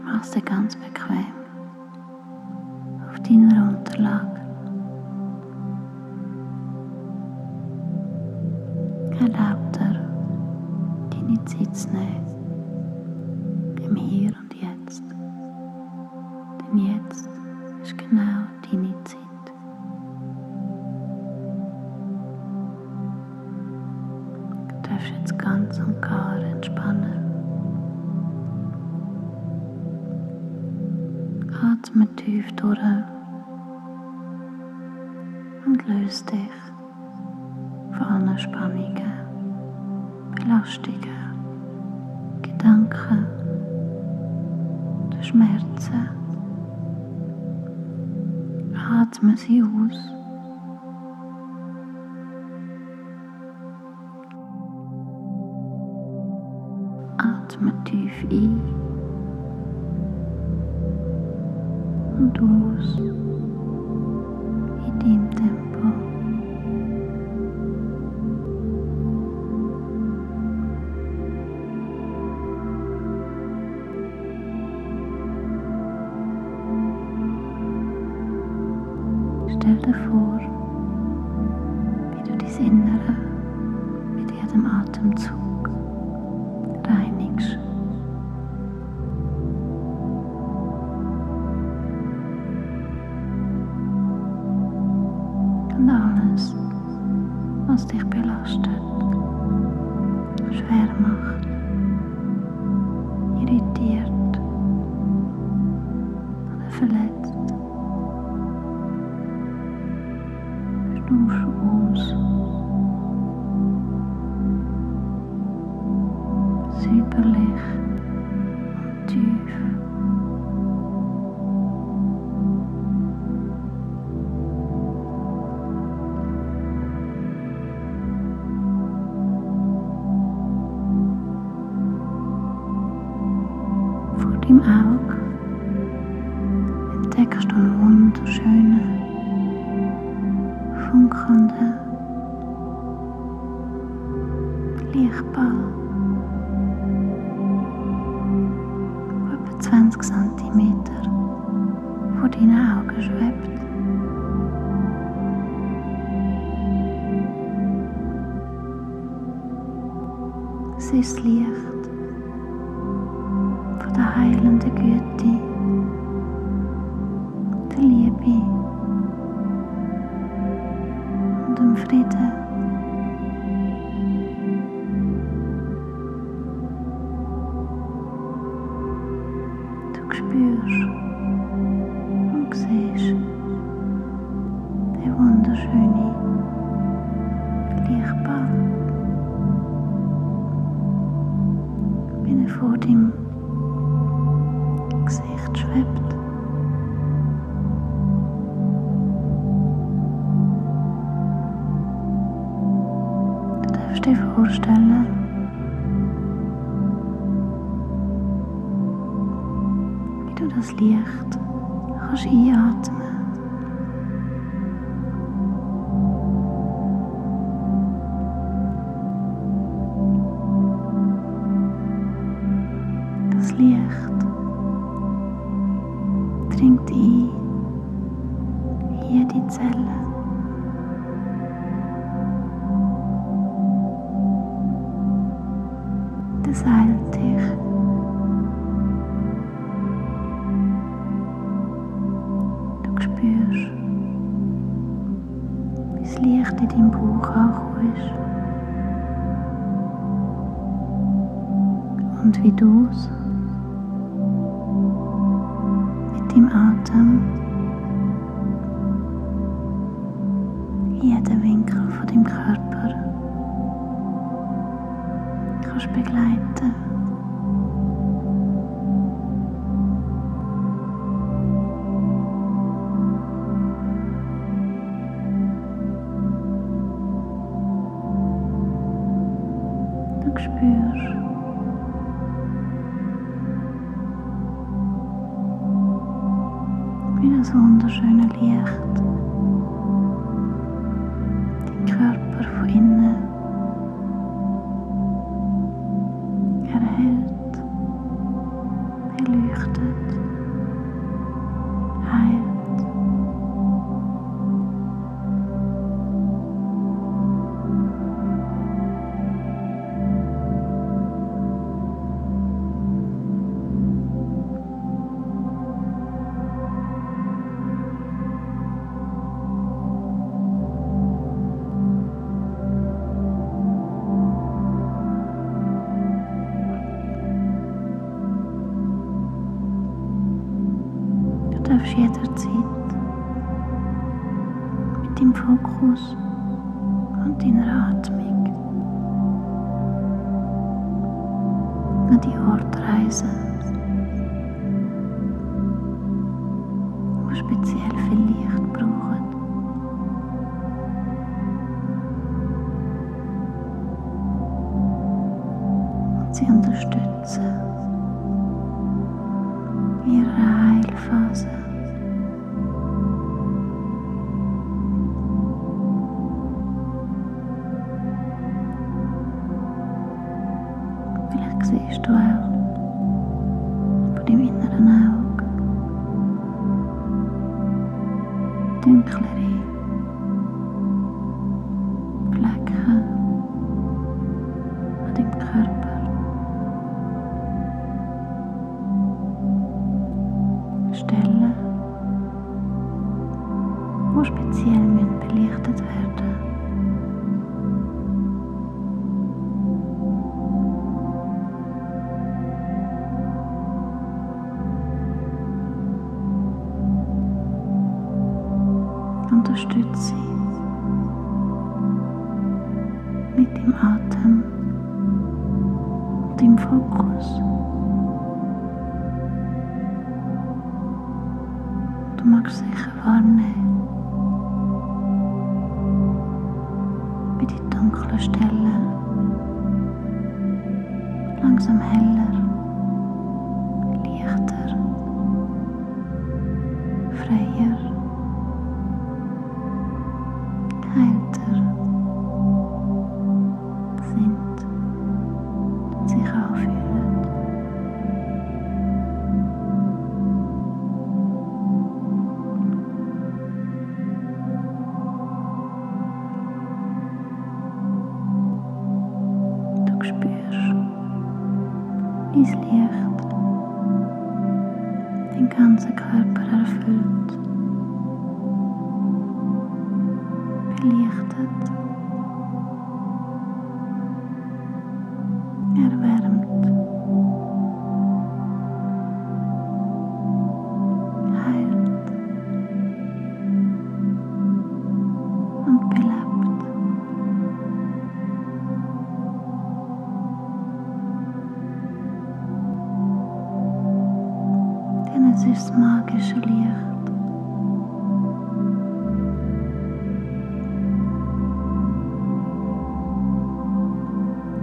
Mach's dir ganz bequem auf deiner Unterlage. Erlaub dir, deine Zeit zu nehmen, im Hier und Jetzt. Denn jetzt ist genau deine Zeit. Du darfst jetzt ganz und gar entspannen. Atme tief durch und löse dich von allen Spannungen, Belastungen, Gedanken, Schmerzen. Atme sie aus. Atme tief ein und aus in deinem Tempo. Stell dir vor, wie du dein Innere mit jedem Atemzug reinigst. Und alles, was dich belastet, schwer macht, irritiert oder verletzt, schnuff aus. Säuberlich und tief. Vor deinem Auge entdeckst du einen wunderschönen, funkelnden Lichtball, der etwa 20 cm vor deinen Augen schwebt. Es ist das Licht von der heilenden Güte, der Liebe und dem Frieden. Du spürst und siehst den wunderschönen Lichtball, wie er vor deinem Gesicht schwebt. Du darfst dir vorstellen, wie du das Licht kannst einatmen. Das Licht dringt ein in jede Zelle. Das heilt dich. Du spürst, wie das Licht in deinem Bauch angekommen ist und wie du es mit deinem Atem in jeden Winkel von deinem Körper kannst begleiten. Du spürst, wie das wunderschöne Licht deinen Körper von innen erhält, beleuchtet darfst jederzeit mit deinem Fokus und deiner Atmung an die Orte reisen, die speziell viel Licht brauchen. Und sie unterstützen in ihrer Heilphase. Vielleicht siehst du auch von deinem inneren Auge dunklere Flecken an deinem Körper. Stellen, die speziell belichtet werden. Unterstütze sie mit dem Atem und dem Fokus. Du magst sicher wahrnehmen, wie die dunklen Stellen langsam heller, leichter, freier, heilter sind und sich anfühlen. Du spürst, wie das Licht den ganzen Körper erfüllt, belichtet, erwärmt, heilt und belebt. Denn es ist das magische Licht.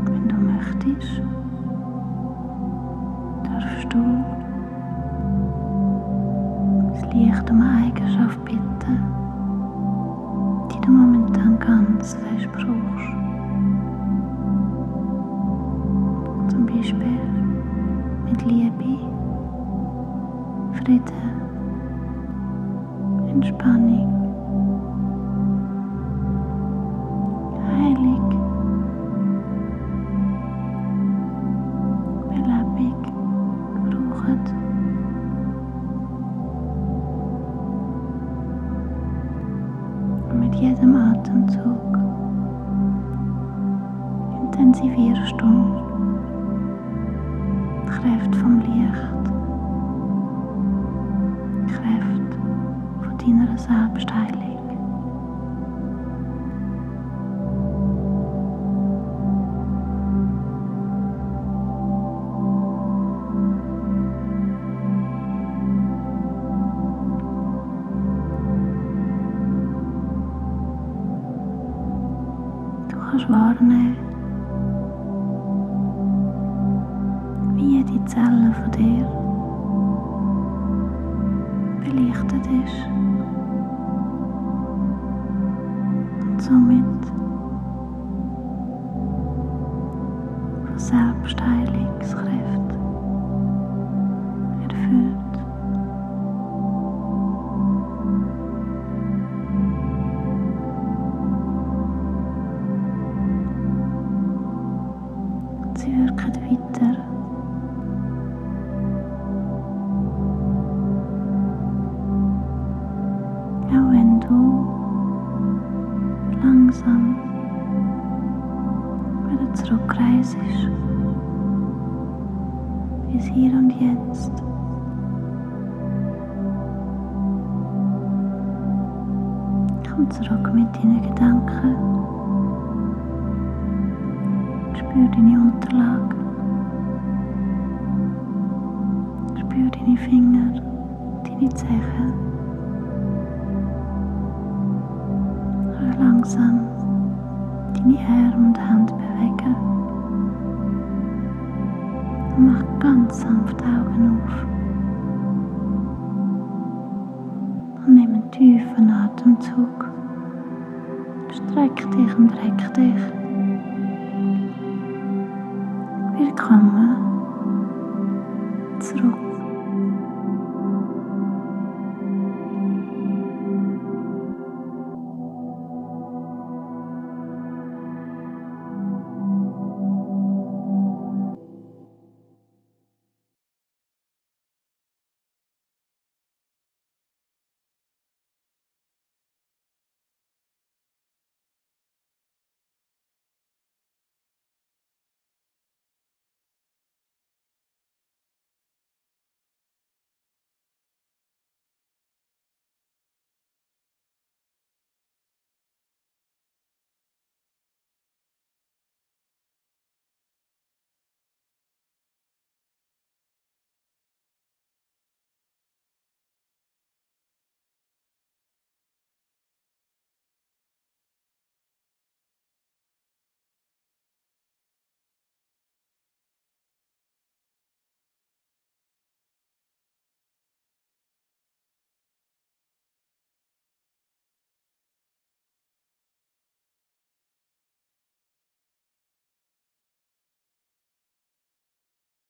Wenn du möchtest, darfst du das Licht um eine Eigenschaft bitten, die du momentan ganz fest brauchst. Zum Beispiel mit Liebe, Frieden, Entspannung, Heilung, Belebung brauchen. Und mit jedem Atemzug intensivierst du die Kräfte vom Licht, die Kräfte von deiner Selbstheilung. Du kannst wahrnehmen, wie jede Zelle von dir belichtet ist und somit von Selbstheilungskräften erfüllt. Sie wirken weiter. Auch wenn du langsam wieder zurückreist ins Hier und Jetzt, Komm zurück mit deinen Gedanken. Spür deine Unterlage. Spür deine Finger, deine Zehen. Langsam deine Arme und Hände bewegen. Und mach ganz sanft die Augen auf. Und nimm einen tiefen Atemzug. Streck dich und reck dich. Willkommen zurück